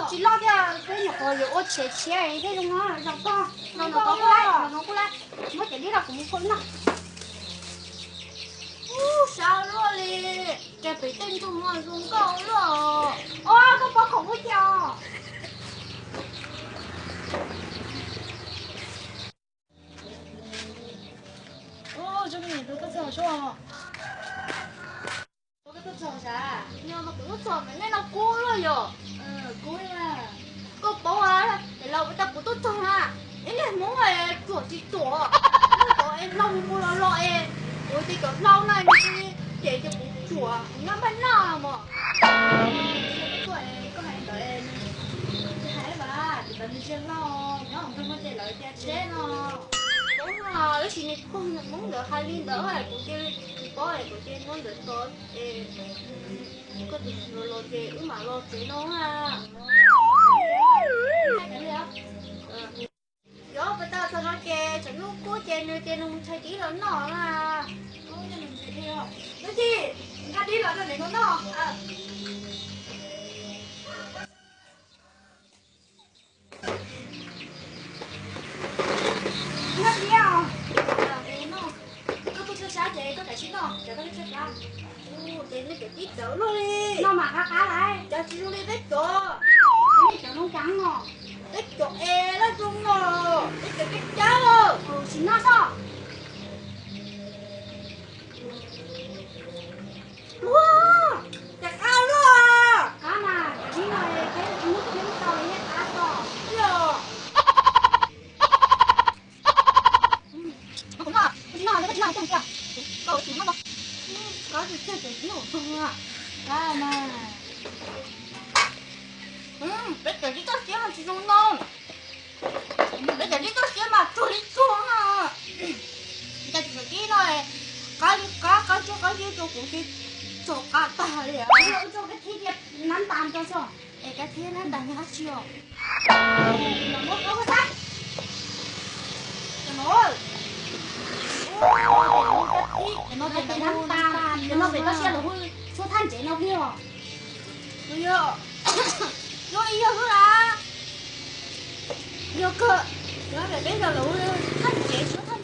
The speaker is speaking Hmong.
Tsis loj thiab, peb nyuam qhuav yuav ua tshiav tshiav thiab zoo no, zoo koj, zoo no koj kuj lab, zoo no kuj lab. Muab cov dib los kuv mus khaws noj. Ub, sab luaj li, cas pem tej ntug no zoo nkauj luaj. Ua koj pov khoom ua cas? Ub, zoo li koj tuaj txog sua. Koj tuaj txog sav? Yog mas kuv tuaj txog mas nej no kub luaj yom. Koj paub a, es los ua tau kuv tuaj txog na, ib niag Hmoob es ruam tsis ruam, tod es hlau mus los los es, kuv ces cov hlau na, ces ces kuv ruam, kuv noj npaj noj mos. Koj hais ntawd, hais vas, kuv ntawd nws tsis hlau, nyob hauv nroog no ces lawv tias tsheb no. Tab sis nws pog nws Hmoob ntawd hais li ntawd, kuv cia li tsis paub es kuv cia li muab ntawd tso es koj tus txiv los ces wb mam los tsev no na. Yog pas tas txog no ces tsam hnub kub ces nws tias nws mus tshais dib los noj na. Nub Txhij, nqa dib los rau niam no noj. Noj dib os. Koj tuaj txog sab ces koj kav tsij noj, cov koj txog sab. Ub, ces nej cov dib txawv luaj li. Noj mas qab qab lawm. Cov tsis zoo li peb cov. Nej cov noob cab no. Peb cov es laj zoo no. Peb cov cab cab os. Tsis noj soj. Ua, cas qab luaj. Qab mas, cov dib no peb muab coj tau li qab tso. Yog. Koj tsis noj, koj tsis noj, koj tsis noj. Koj tsis noj, koj tsis noj. Koj tsis noj, koj tsis noj. Qab mas. Peb cov dib toj siab mas tsis zoo no. Peb cov dib toj siab mas tsuag li tsuag na. Cas cov dib no qab li qab, qab tsuag qab siab rau kuv ces txaus qab tag li. Ua rau kab thib thiab nab ntas rau tso. Es kab thib nab ntas nyob qab tsi os? Cov no pem toj siab los hu tshuab thaj ntsev no plig os. Yog, yog li yog xwb na. Yog kawg, cov no pem peb los hu thaj ntsev tshuab